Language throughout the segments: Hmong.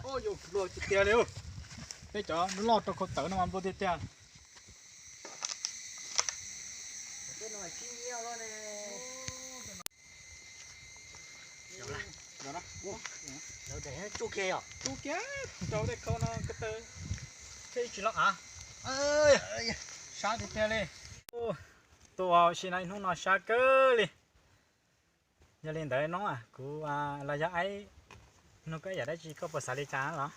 Luaj tiag tiag li. Peb cov loj rau khau tawv no mas nplua tiag tiag. Tsuj kiag, rau tej khau no ko taw thiab tsis loj av. Sab tiag tiag li. Tuaj ua si no ib hnub no sab kawg li. Yog li ntawd Noob, kuv los yog Aib nug koj yam dab tsi, koj puas xav li cas los?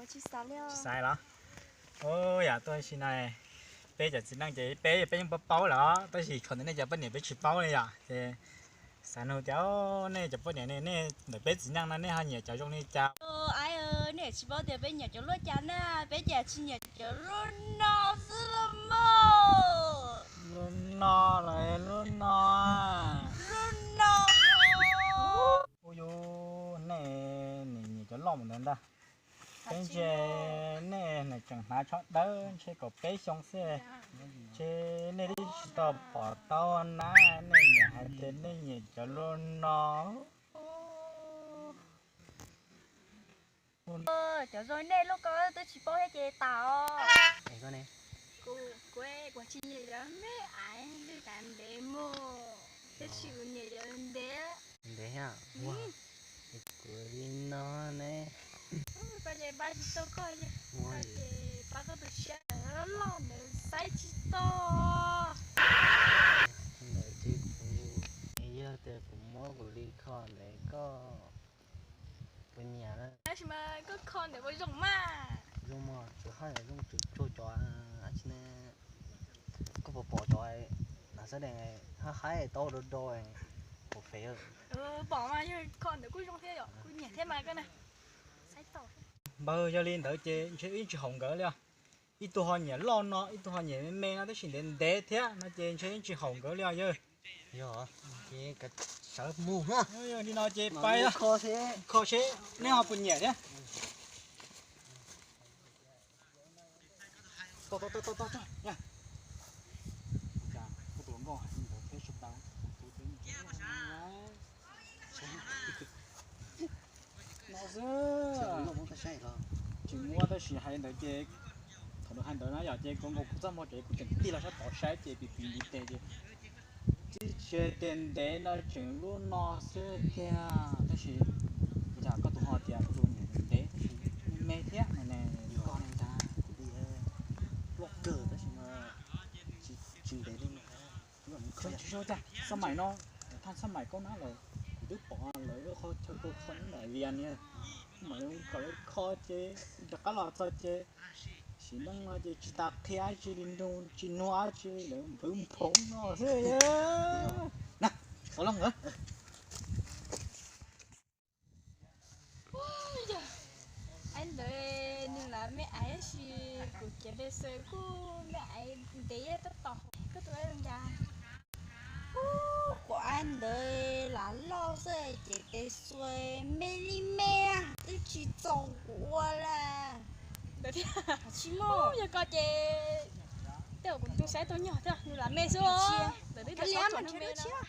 Tsis xav los? Yam tuaj si no, peb cov txiv neej ces peb peb yeej paub paub lawm, tab sis kho ntawm nej cov poj niam peb tsis paub li yom. Ces xav nug tias nej cov poj niam ne, nej ntawm peb txiv neej no nej ho nyiam cov zoo li cas? Aib, nej tsis paub tias peb nyiam cov luaj cas na, peb ces tsis nyiam cov luaj no xwb los mas. Luaj no los luaj no? Luaj no. Ua yus nej nyiam cov loj mus ntawd ntag. Peb ntshe nej tseem hnav tsho dawb ntshe kaum peb xyoo xwb, ntshe nej twb tsis tau pom tau na, nej nyiam hais tias nej nyiam cov luaj no. Cov zoo nej luaj ko twb tsis paub thiab ces tas os. Kuv tsis nyiam cov me aiv, ntev mus, tab sis kuv nyiam cov ntev. Ntev thiab? Kuv li no ne. Koj ces pab tsis tau koj, ces pab koj tus siab loj ntawd xaiv tsis tau. Ntawd ces kuv, yog tias kuv muab kuv li kho ntawd koj puas nyiam na? Tab sis mas koj kho ntawd puas zoo mas? Zoo mas, tsuas haj yam zoo tsuag cov dab tsi ne. Koj puas pom cov nas xab dees hab haib tau do do pom fev? Pom mas, yog kho ntawd kuj zoo thiab yom, kuv nyiam thiab mas koj na. Npawg, yog li ntawd ces ntshe wb yeej tsis haum nkawd li os. Ib tug ho nyiam loj no, ib tug ho nyiam me me no, tab sis ntev ntev thiab no ces ntshe yeej tsis haum nkawd li os yawg. Yog, ces sawv mus na. Li no ces pais kho seb neb ho puas nyiam thiab. No xwb. Tsis muab, tab sis hais ntawd ces thaum nws hais ntawd na yom, ces kuv nkaus kuv txoj hmoo ces kuv tseem tig los sab tod saib ces pim pim ntiv tes ces tsis ntev ntev no tseem lub no xwb tiag. Tab sis ua cas koj tus ho tias koj tus ntev tab sis me me thiab no ne, koj ne ntag. Kuv tus loj kawg tab sis mas tsis ntev li. Tsis zoo cas, xab maim no, thaj xab maim kaub nab lawm, kuv twb pom lawv lub qhov chaw kho kho nab npam vias niag, mam li kom lawv kho ces rov qab los txog ces sim neej no ces tsis tas qhia dab tsi li, nug tsis nug dab tsi li, lawv nphwv nphoov no xwb. Na, ua looj lawm. Yog, aiv ntawd nws lam me aiv tab sis kuv cev tes xwb kuj me aiv ntev tab tom koj tus cas. Kuv aiv ntawd lam loj xwb ces tes xwb me li me, twb tsis txaus kuv ua lawm. Ntawd thiab. Tsis muaj, yog koj ces tej zaum kuv tus saib tau nyog thiab, nws lam me xwb os. Ntawd twb tau txog me no.